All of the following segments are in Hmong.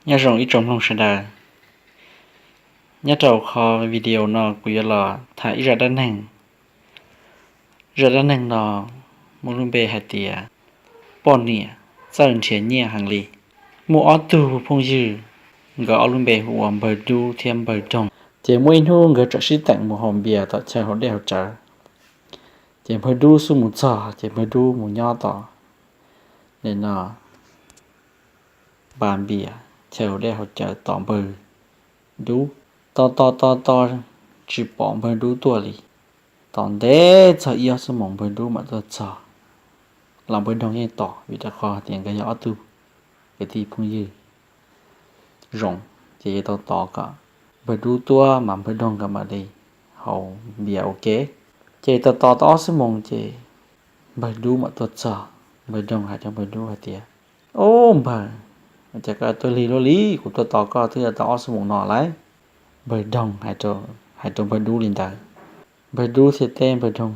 Nyob zoo ib tsoom mloog sawv daws, nyob rau qhov video no kuv yuav los tham ib zaj dab neeg. Zaj dab neeg no muaj lub npe hais tias poj niam txawj nrhiav nyiaj heev li. Muaj ob tug phooj ywg, nkawd ob lub npe hu ua Npawg Dub thiab Npawg Doog. Ces muaj ib hnub nkawd txawm sib teem mus haus npias tom chaw haus dej haus cawv. Ces Npawg Dub xub mus txog ces Npawg Dub mus nyob tom, no, npas npias chaw haus dej haus cawv tos Npawg Dub. Tos tos tos tos tsis pom Npawg Dub tuaj li. Tos ntev txog ib ob xuab moos Npawg Dub mam tuaj txog, los Npawg Doog yeej tos vim rau qhov tias nkawd yog ob tug kwv tij phooj ywg zoo, ces yeej tau tos kom Npawg Dub tuaj mas Npawg Doog nkawd mam li haus npias ua ke. Ces tos tos tau ob xuab moos ces Npawg Dub mam tuaj txog. Npawg Doog hais rau Npawg Dub hais tias, Ub npawg, cas koj tuaj lig luaj li, kuv tuaj tos koj twb tau ob xuab moos no lawm. Npawg Doog hais rau Npawg Dub li ntawd. Npawg Dub thiaj teb Npawg Doog,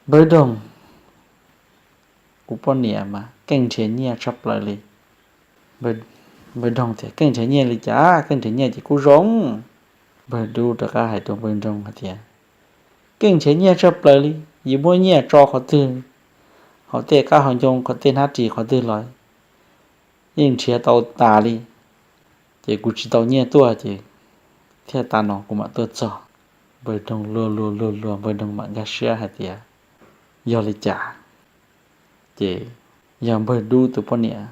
Npawg Doog, kuv poj niam mas keej nrhiav nyiaj tshaj plaws li. Npawg Doog tias, Keej nrhiav nyiaj li cas? Keej nrhiav nyiaj ces kuj zoo. Npawg Dub rov qab hais rau Npawg Doog hais tias, Keej nrhiav nyiaj tshaj plaws li, yus muab nyiaj tso qhov twg, hauv tej qab hauv ncoo, qhov tej hnab ris qhov twg los yeej nrhiav tau tas li. Ces kuv tsis tau nyiaj tuaj ces thiaj tas no kuv mam tuaj txog. Npawg Doog luag luag luag luag, Npawg Doog mam nkag siab hais tias yog li cas ces yog Npawg Dub tus poj niam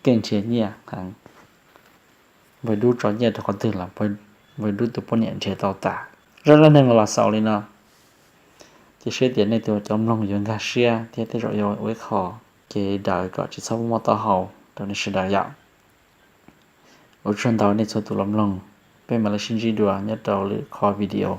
keej nrhiav nyiaj heev. Npawg Dub tso nyiaj rau qhov twg los Npawg Dub tus poj niam nrhiav tau tas. Zaj dab neeg los xaus li no, ces saib tias nej tus cov mloog yuav nkag siab thiab tej zaum yuav ua ib qho kev daws kom tsis txhob muaj mob taub hau rau nej sawv daws yom. Ua tsaug ntau nej txhua tus los mloog, peb mam li sib ntsib dua nyob rau lwm qhov video.